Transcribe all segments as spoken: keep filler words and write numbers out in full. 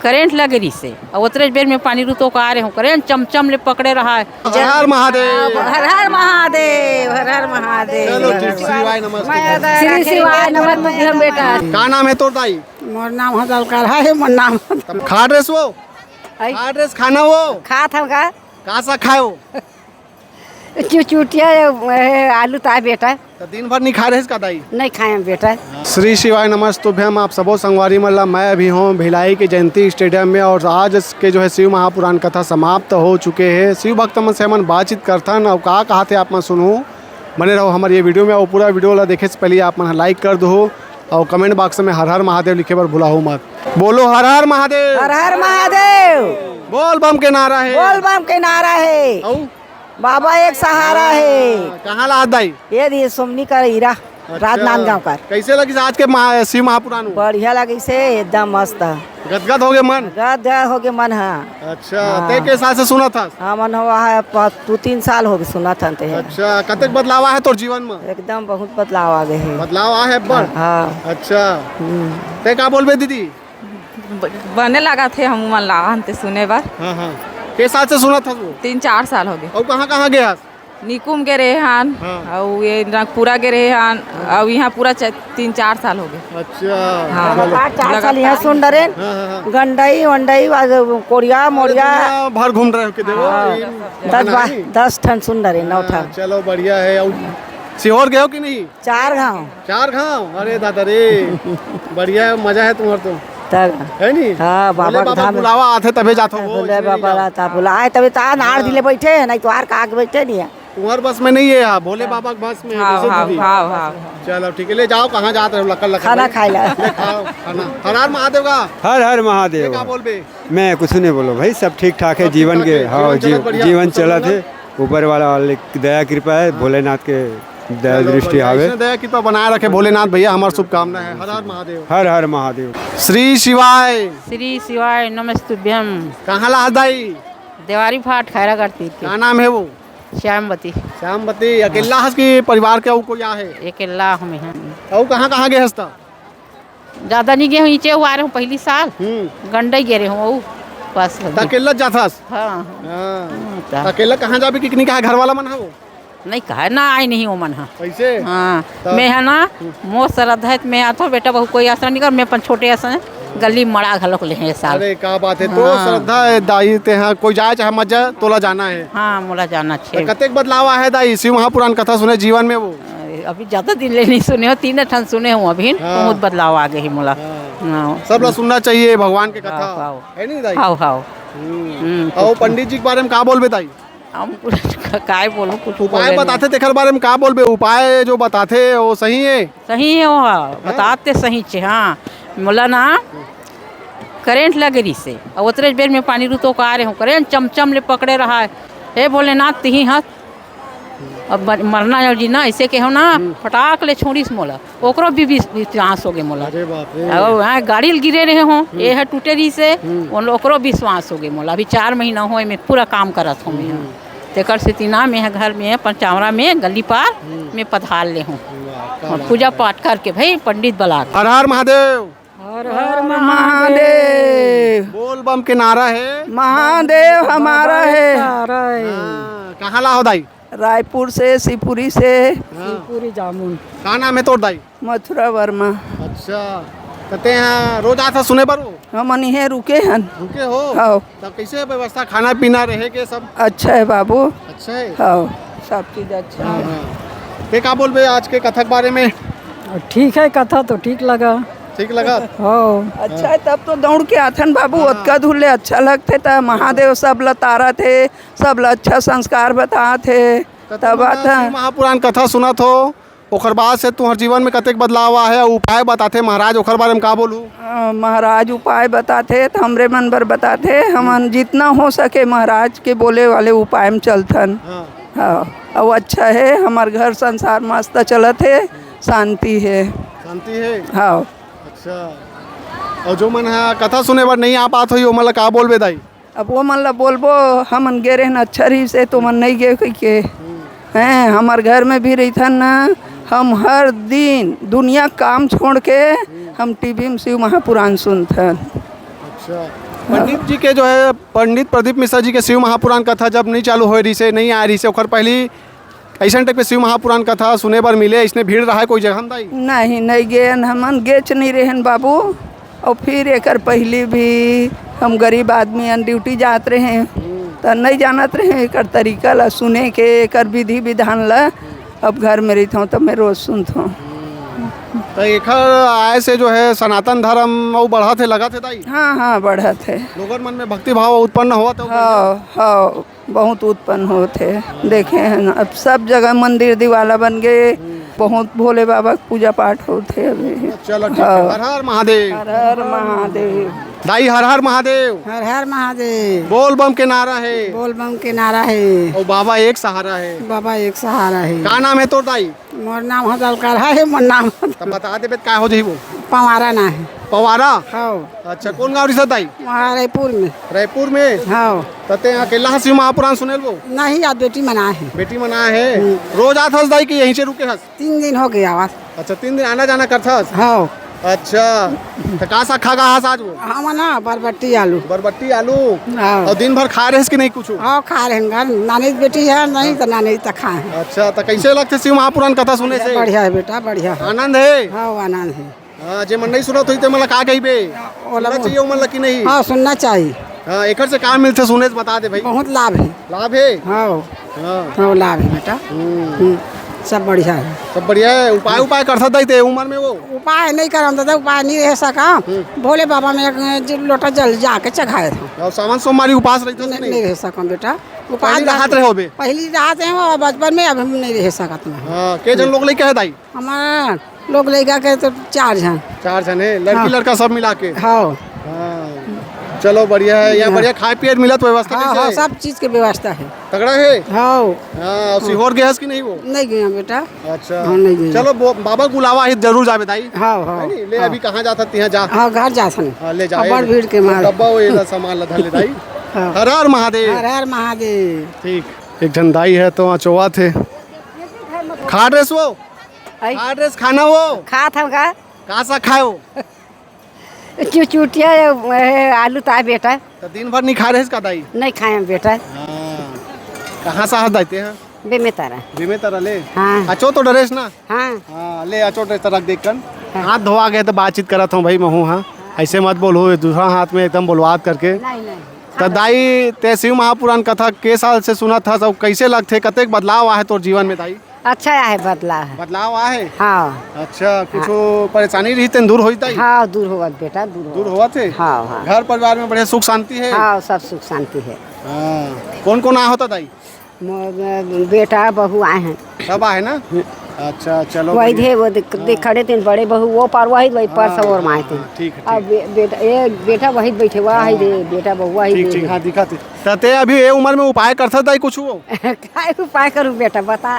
Current लगे रहिसे, अउ ओतरेच बेर में पानी रुतो का रहे हूँ, करेंट चमचम ले पकड़े रहा है। हर हर महादेव। हर हर महादेव, हर हर महादेव। चलो ठीक, शिवाय नमस्ते। श्री शिवाय नमस्तुभ्यं बेटा। का नाम है तोर दाई? मोर नाम ह दलकरहा हे, मोर नाम। तब खा ड्रेस वो? आई। खा ड्रेस खाना वो? खात हव का? का सा खाए हो? चुचुटिया, ए, आलू ताय बेटा। त दिन भर नहीं खा रहे इसका दाई? नहीं खाए हम बेटा। श्री शिवाय नमस्तुभ्यम। आप सबो संगवारी मन ला मैं अभी हूँ भिलाई के जयंती स्टेडियम में और आज के जो है शिव महापुराण कथा समाप्त हो चुके हैं। शिव भक्त मन से हमन बातचीत करथन और का कहा थे आप मन सुनहू। बने रहो हमारे ये वीडियो में और पूरा वीडियो ला देखे से पहले आप मन लाइक कर दो और कमेंट बॉक्स में हर हर महादेव लिखे बर भुलाहू मत। बोलो हर हर महादेव। हर हर महादेव। बोल बम के नारा है। बोल बम के नारा है। और बाबा एक सहारा हे। हाँ, कहाँ ला आत दाई? ये दिए सोमनी कर हीरा, अच्छा। राजनांदगांव कर। कैसे लगिस आज के महा-, शिव महापुराण में? बढ़िया लगिस हे, एकदम मस्त। गदगद हो गए मन? गदगद हो गए मन, हाँ। अच्छा, हाँ। ते के साल से सुनत हस? हाँ, मन हुआ है, प-, दू तीन साल हो गए सुनत हन ते। अच्छा, कतेक बदलाव आए हे तोर जीवन में? एकदम बहुत बदलाव आ गए हे। बदलाव आए हे अब्बड़? हाँ। अच्छा। हम्म। ते का बोलबे दीदी? ब-, बने लागत हे, हमू मन ला आन ते सुने बर। हाँ, हाँ। के साल से सुनत हस वो? तीन चार साल हो गए। अउ कहाँ, कहाँ गए हस? निकुम गे रहे हन, हाँ। अउ ये नागपुरा गे रहे हन, हाँ। अउ यहाँ पूरा च-, तीन चार साल हो गए। अच्छा। हाँ। चलो। लगातार चार साल लगातार। यहाँ सुन डरेन। हाँ, हाँ, हाँ। गंडई, वंडई, कोरिया, अरे, मोरिया। दुनिया भर घूम रहे हो कि देखो, हाँ। ये दस बा-, दस ठन सुन डरेन, नौ ठन। हाँ, चलो, बढ़िया है। अउ सीहोर गए हो कि नहीं? चार घांव। चार घांव? अरे दादा रे, बढ़िया है, मजा है तुम्हार तो। तब। है नी? हाँ, बाबा भोले के बाबा धाम। बुलावा आथे तभे जाथो वो, भोले इसमें नहीं बाबा जाओ। ला तब बुला-, आए तबे तो आ, नाड़ हाँ। दिले बैठे हैं, नहीं तो आर का आगे बैठे नहीं है। तुम्हार बस में नहीं है यहाँ, भोले बाबा के बस में है, हाँ, कैसे हाँ, दीदी? हाँ, हाँ। चलो ठीक है, ले जाओ, कहाँ जात रहे हो, लकड़ लकड़ खाना भाई? खाए ला। ले खाओ खाना। हर हर महादेव का। हर हर महादेव। ये का बोल बे? मैं कुछ नहीं बोलो भाई, सब ठीक ठाक है, सब जीवन ठीक ठाक के, है, हाँ, जीवन जीव-, चलत बढ़िया, जीवन सब चलत बढ़िया। है। ऊपर वाला वाले की दया कृपा है, हाँ। भोलेनाथ के दया चलो, दृष्टि बढ़िया। आवे। इसने दया कृपा बनाए रखे भोलेनाथ भैया, हमार शुभकामना है। हर हर महादेव। हर हर महादेव। श्री शिवाय। श्री शिवाय नमस्तुभ्यम। कहाँ ला हस दाई? देवारी फाट खैरागढ़ तीर के। का नाम है वो? श्यामवती। श्यामवती, अकेला हस कि परिवार के अउ कोई आहे? अकेला हमें हैं। अउ कहाँ कहाँ गए हस त? ज्यादा नहीं गए हूँ, इचे हुआ रहे हूँ पहली साल। हम्म। गंडई गे रहे हूँ, वो बस। त अकेला जाथस? हाँ, हाँ। हाँ। हाँ, त त अकेला कहाँ जाबे कि नहीं कहा घर वाला मन हो? नहीं कहा ना, आए नहीं वो मन हा। कैसे? हाँ, तब? मैं है ना, हम्म। मोर श्रद्धा है, मैं आथो बेटा बहू कोई आसरा नहीं कर, मैं अपन छोटे आसरा गली मड़ा घलोक ले हैं साल। अरे का बात है, तो हाँ। श्रद्धा है दाई ते हाँ, कोई जाए चाहे मत जाए, तोला जाना है। हाँ, मोला जाना त छे। कतेक बदलाव आहे दाई, शिव महापुराण कथा सुने जीवन में वो? अभी ज्यादा दिन ले नहीं सुने हो, तीन ठन सुने हूँ अभी, हाँ। बहुत बदलाव आ गए ही मोला। हाँ। हाँ। सब ला सुनना चाहिए भगवान के कथा। हाँ, हाँ। है नहीं दाई? हाँ, हाँ। हम्म। हम्म, अउ कुछ पंडित जी के बारे में का बोलबे दाई? हम कुछ का-, काय बोलूं, कुछ उपाय बोले बताथे, नहीं। तेकर बारे में का बोलबे? उपाय जो बताथे, वो सही है? सही है वो, हाँ। बताथे सही छे, हाँ। मोला ना, करेंट लगे रहिसे, अउ ओतरेच बेर में पानी रुतो का रहे हूँ, करेंट चमचम ले पकड़े रहा है। हे भोलेनाथ, तिही हाथ अब ब-, मरना या जीना, ऐसे के हो ना, हम्म। फटाक ले छोड़िस मोला, ओकरो भी विस-, विश्वास हो गए मोला। अरे बाप रे। अब वहाँ गाड़ी ल गिरे रहे हो, हम्म। ये है टूटे रहिसे, हम्म। उन ओकरो विश्वास हो गए मोला। अभी चार महीना होए, मैं पूरा काम करत हूँ मैं। हम्म। तेकर सेती ना, मैं घर में, पंचावरा में, गली पार हम्म। में पधार ले हूँ। वाह, क्या और बात पूजा है। पाठ करके भाई पंडित बला के। हर हर महादेव। हर हर महादेव। बोल बम के नारा है। महादेव हमारा है। हाँ, कहाँ ला हो दाई? रायपुर से, शिवपुरी से। हाँ। शिवपुरी जामुन। का नाम है तोर दाई? मथुरा वर्मा। अच्छा, त ते यहाँ रोज आथस सुने बर वो? हमन इहे रुके हन। रुके हो? हाँ। तब कैसे व्यवस्था, खाना पीना, रहे के सब? अच्छा है बाबू। अच्छा है? हाँ, सब चीज अच्छा हाँ, है। हाँ। ते का बोलबे आज के कथा के बारे में? ठीक है, कथा तो ठीक लगा। ठीक लगा? हाँ। अच्छा है, तब तो दौड़ के आथन बाबू, हाँ। ओतका दूर ले अच्छा लगथे, त महादेव सब ल तारथे, सब ल अच्छा संस्कार बताथे, त तब तुमन आता। शिव महापुराण कथा सुनत हो, ओकर बाद से तुहर जीवन में कतेक बदलाव आए हे अउ उपाय बताथे महाराज, ओकर बारे में का बोलू? अ, महाराज उपाय बताथे त हमरे मन बर बताथे, हमन जितना हो सके महाराज के बोले वाले उपाय में चलथन। हाँ। हाँ, अउ अच्छा हे, हमर घर संसार मस्त चलत हे, शांति हे। शांति हे? हाँ। अच्छा, अउ जो मन ह कथा सुने बर नहीं आ पात होही, ओमन ला का बोलबे दाई? अब वो मन ला बोलबो, हमन गे रहेन अच्छा रहिस हे, तो मन नहीं गे कहिके। हैं, हमर घर में भी रहिथन ना, हम हर दिन दुनिया काम छोड़ के हम टीवी में शिव महापुराण सुनथन। अच्छा, पंडित जी के जो है, पंडित प्रदीप मिश्रा जी के शिव महापुराण कथा जब नहीं चालू होए रहिसे, नहीं आए रहिसे, ओखर पहली अइसन type के शिव महापुराण कथा सुने बर मिले, अइसने भीड़ रहा कोई जगह में, दाई? नहीं, नहीं गेन, हमन गेच नहीं रहेन बाबू। और फिर एकर पहली भी हम गरीब आदमी हन, ड्यूटी जात रहे, त नहीं जानत रहे एकर तरीका ला सुने के, एकर विधि विधान ला। अब घर में रहिथौं त मैं रोज सुनथौं। तो एखर आए से जो है सनातन धर्म अउ बढ़त हे, लगत हे, दाई? हाँ, हाँ, बढ़त हे। लोगन मन में भक्ति भाव उत्पन्न होवत हे? हाँ, हाँ, बहुत उत्पन्न होत हे। देखे हैं, अब सब जगह मंदिर दिवाला बन गए, बहुत भोले बाबा के पूजा पाठ होत हे अभी। चलो, ठीक है। हाँ। हर हर महादेव। हर हर महादेव। दाई, हर हर महादेव। हर हर महादेव। बोल बम के नारा है। बोल बम के नारा है। और बाबा एक सहारा है। बाबा एक सहारा है। का नाम है तोर, दाई? मोर नाम ह दलकरहा हे, मोर नाम ह। त बता देबे त का हो जही वो? पंवारा ना हे। पंवारा? हव। अच्छा, कौन गाँव रिसत, दाई? वहाँ रायपुर में। रायपुर में? हव। त ते अकेला हस शिव महापुराण सुनेल वो? नहीं, आज बेटी मन आए हे। बेटी मन आए हे? हम्म। रोज आत हस, दाई, कि यहीं से रुके हस? तीन दिन हो गया आवाज। अच्छा, तीन दिन आना जाना करथस? हव। अच्छा, त का साग खा गा हस आज वो? हम ना बरबट्टी आलू। बरबट्टी आलू? हव। और दिन भर खाए रहेस कि नहीं कुछ? हव, खाए रहेन घर। नानी बेटी है, नहीं त नानी त खाए हैं। अच्छा, त कैसे लगथे शिव महापुराण कथा सुने से? बढ़िया है बेटा, बढ़िया है। आनंद है? हव, आनंद है। हाँ, जे मन नहीं सुनत होही, ते मन ला का कहिबे? ओला सुनना चाहिए, ओमन ला कि नहीं? हाँ, सुनना चाहिए। हाँ, एकर से का मिलथे सुने से, बता दे भाई। बहुत लाभ है। लाभ है? हाँ। हाँ। हाँ, लाभ है बेटा। हम्म। हम्म, सब बढ़िया है। सब बढ़िया है। उपाय, उपाय करथस दाई ते उमर में वो? उपाय नहीं करन दादा, उपाय नहीं रह सका। हम्म। भोले बाबा में एक लोटा जल जाके चढ़ाए था। और सावन सोमवारी उपास रहिथस कि नहीं, नहीं? नहीं रह सका बेटा। उपास पहली रात रहे होबे? पहली रात है वो, बचपन में, अब हम नहीं रह सकत में। हाँ, के झन लोग लइका है दाई? हमारा लोग लइका के तो चार झन। चार झन है, लड़की हाँ। लड़का सब मिला के? हाँ। हाँ। चलो बढ़िया है, यहाँ हाँ। बढ़िया खाए पिए मिलत व्यवस्था हाँ, कैसे हाँ, है? सब चीज के व्यवस्था है। तगड़ा है? हाँ। हाँ, और सीहोर गए हस कि नहीं वो? नहीं गए बेटा। अच्छा। हाँ, नहीं गए। चलो बो-, बाबा के बुलावा है, जरूर जाबे दाई। हाँ, हाँ, है नी? ले हाँ। अभी कहाँ जात हस, तिहाँ जा। हाँ, घर जात हन। हाँ, ले जा, अब बड़ ये भीड़ के मारे। डब्बा वो ये ला सामान ला धर ले दाई। हाँ। हर हर महादेव। हर हर महादेव। ठीक। एक झन दाई है तो अचोवा थे। खा ड्रेस वो? आई। खा ड्रेस खाना वो? खात हन का? का सा खाए हो? चुचुटिया, ए, आलू ताय बेटा। तो दिन भर नहीं खा रहे इसका दाई? नहीं खाए हम बेटा। हाँ। कहाँ सा हाथ दाई ते हैं? बेमेतरा। बेमेतरा ले? हाँ। अचो तो डरेस ना? हाँ। हाँ, ले अचो ड्रेस रख देख कर। हाँ। हाथ धोवा गए तो बातचीत करत हूँ भाई महू, हाँ। ऐसे मत बोलो, दूसरा हाथ में एकदम बोलवात करके। नहीं, नहीं। तो दाई, ते शिव महापुराण कथा के साल से सुनत हस, अउ कैसे लगथे, कतेक बदलाव आहे तोर जीवन में दाई? अच्छा आहे बदलाव। बदलाव आहे? हाँ। अच्छा, कुछ हाँ। परेशानी रही तेन दूर होई दाई? हाँ, दूर होवत बेटा, दूर दूर होवत। होवत है? हाँ, हाँ। घर परिवार में बढ़िया सुख शांति है? हाँ, सब सुख शांति है। हाँ। कौन कौन आए हो त दाई? मोर बेटा बहू आए हैं। सब आए ना? हम्म। अच्छा, चलो वही बढ़िया। थे, वो देख, हाँ। देख खड़े थे, बड़े बहू वो पार वही, वही पार हाँ, सब और माए थे। हाँ, ठीक है, अब ठीक। बे-, बेटा, ये बेटा वही बैठे हुआ है, हाँ। ये बेटा बहू वही ठीक, दे ठीक, दे। हाँ, दिखा थे। त ते अभी ये उम्र में उपाय करथस दाई कुछ वो? काय उपाय करूँ बेटा, बता।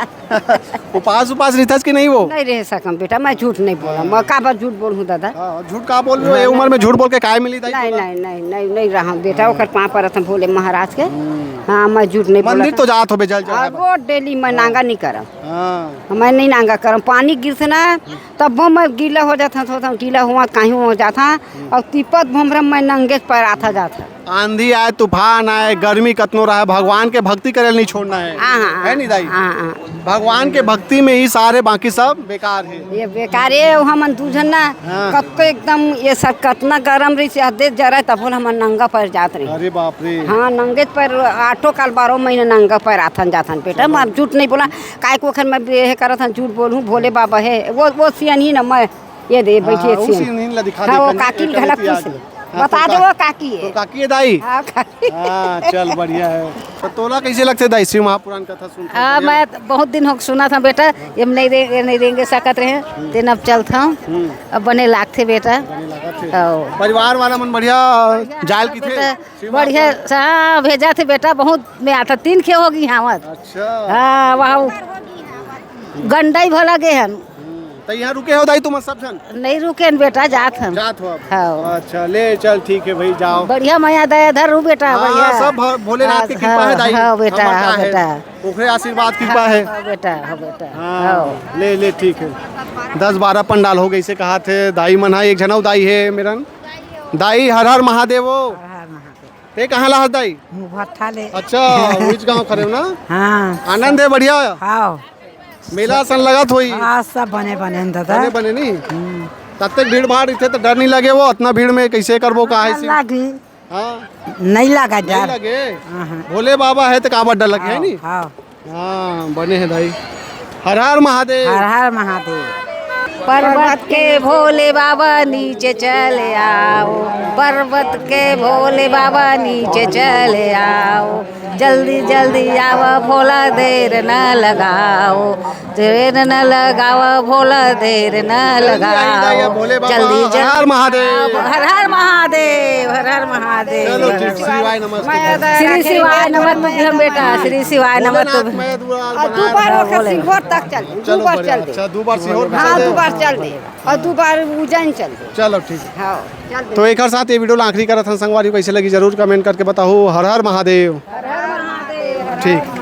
उपास, उपास रहिथस कि नहीं वो? नहीं रह सकम बेटा, मैं झूठ नहीं बोला। हाँ। मैं काबर झूठ बोलहूँ दादा? हाँ, झूठ का बोल रहे हो? हाँ, ये उम्र में नहीं। झूठ बोल के काय मिली दाई नहीं, तोला? नहीं, नहीं, नहीं, नहीं रहा बेटा, हाँ। ओकर पाँव परत हम भोले महाराज के। हम्म। हाँ, मैं झूठ नहीं बोला मंदिर था। तो जात होबे जल चढ़ाए हाँ, बर? वो डेली मैं हाँ। नांगा नहीं करम। हाँ। मैं नहीं नांगा करम। पानी गिरथे ना, तब मैं गीला हो जाता, थोड़ा गीला हुआ, कहीं हो जाता, हम्म। और तिपत भोमरम मैं नंगे पैर आता जाता। आंधी आए, तूफान आए, गर्मी कतनो रहे, भगवान के भक्ति करे नहीं छोड़ना है। हाँ, हाँ, है नहीं दाई? हाँ, हाँ। भगवान के भक्ति में ही सारे, बाकी सब बेकार है। ये बेकार है, वो हमन दू झन ना, हाँ। कतको एकदम ये सब कतना गरम रही से हदे जरा, तब हमन नंगा पैर जात रही। अरे बाप रे। हाँ, नंगे पैर आठो काल बारह महीने नंगा पैर आथन जाथन बेटा। चलो। मैं अब झूठ नहीं बोला, काय को अखर मैं ये करत हन, झूठ बोलूँ, भोले बाबा है, वो, वो सियन ही ना मैं ये दे, हाँ, बैठी है उसी सीन। नींद ला दिखा हाँ, दे, वो कन्या काकी के घलक कहती पूछ आज। ले। हाँ, बता तो दे, का-, वो काकी तो है। काकी है दाई? हाँ, काकी। हाँ, चल, बढ़िया है। तो तोला कैसे लगते दाई, शिव महापुराण कथा सुन के? हाँ, बढ़िया मैं लगता? बहुत दिन हो सुना था बेटा, ये नहीं दे, ये नहीं देंगे सकत रहे, हम्म। तेन अब चलत हूँ। हम्म। अब बने लागथे बेटा। बने लागत है। हाँ। परिवार वाला मन बढ़िया जाल की थे? बेटा, शिव बढ़िया, महापुराण? हाँ, भेजा थे बेटा, बहुत में आता, तीन खे हो गई हाँ। अच्छा। हाँ, वहाँ गंडई भला गे हन। हम्म, त यहाँ रुके हो दाई तुम सब झन? नहीं रुके न बेटा, जात हन। जात हो अब? हाँ। अच्छा, ले चल, ठीक है भाई, जाओ। बढ़िया मया दया धर रू बेटा, हाँ, बढ़िया। सब भ-, भोलेनाथ की हाँ, कृपा है दाई। हाँ, बेटा, हमार का हाँ, है? बेटा। ओकरे आशीर्वाद कृपा है। हाँ, बेटा, हाँ, बेटा। हाँ, हाँ। ले, ले, ठीक है। दस बारह पंडाल हो गई से कहा थे, दाई मन हा, एक झन अउ दाई है मेरन। दाई, हर हर महादेव हो। हर हर महादेव। ते कहाँ ला हस दाई? मुभट्ठा ले। अच्छा, उहीच गाँव खरे हो ना? हाँ। आनंद हे, बढ़िया? हाँ। मेला असन लगत होही? हाँ, सब बने बने हे दादा। बने बने नी? हम्म। ततेक भीड़ भाड़ रहिथे त डर नहीं लगे वो, अतना भीड़ में कैसे करबो, का हे सी? लागी। हाँ। नहीं लगा नहीं डर। लगे? हाँ, हाँ। भोले बाबा हे त काबर डर लगे, हे हाँ, नी? हाँ। हाँ, बने हे दाई। हर हर महादेव। हर हर महादेव। पर्वत के भोले बाबा नीचे चले आओ, पर्वत के भोले बाबा नीचे चले आओ, जल्दी जल्दी आवा भोला, देर न लगाओ, देर न लगाओ भोला, देर न जल्दी आई, आई, लगाओ, भोले बाबा, जल्दी, हर हर जल्दी। महादेव। हर हर महादेव, हर हर महादेव। चलो ठीक, शिवाय नमस्ते। श्री शिवाय नमस्तुभ्यम बेटा, श्री शिवाय भोलेनाथ नमस्तुभ्यम। मैं दुआर और बना दू बार रहा ओकर बोले। सिंघोर तक चल दे, दू चलो बार बढ़िया, चल दे। अच्छा, दू बार सिंघोर हाँ, घुमा दू दे। बार चल दे। और दू बार उज्जैन चल दे। चलो ठीक। हाँ, चल दे। तो एकर साथ ये video ला आखिरी करत हन संगवारी, कैसे लगी जरूर comment करके बताओ। हर हर महादेव। हर हर महादेव। ठीक।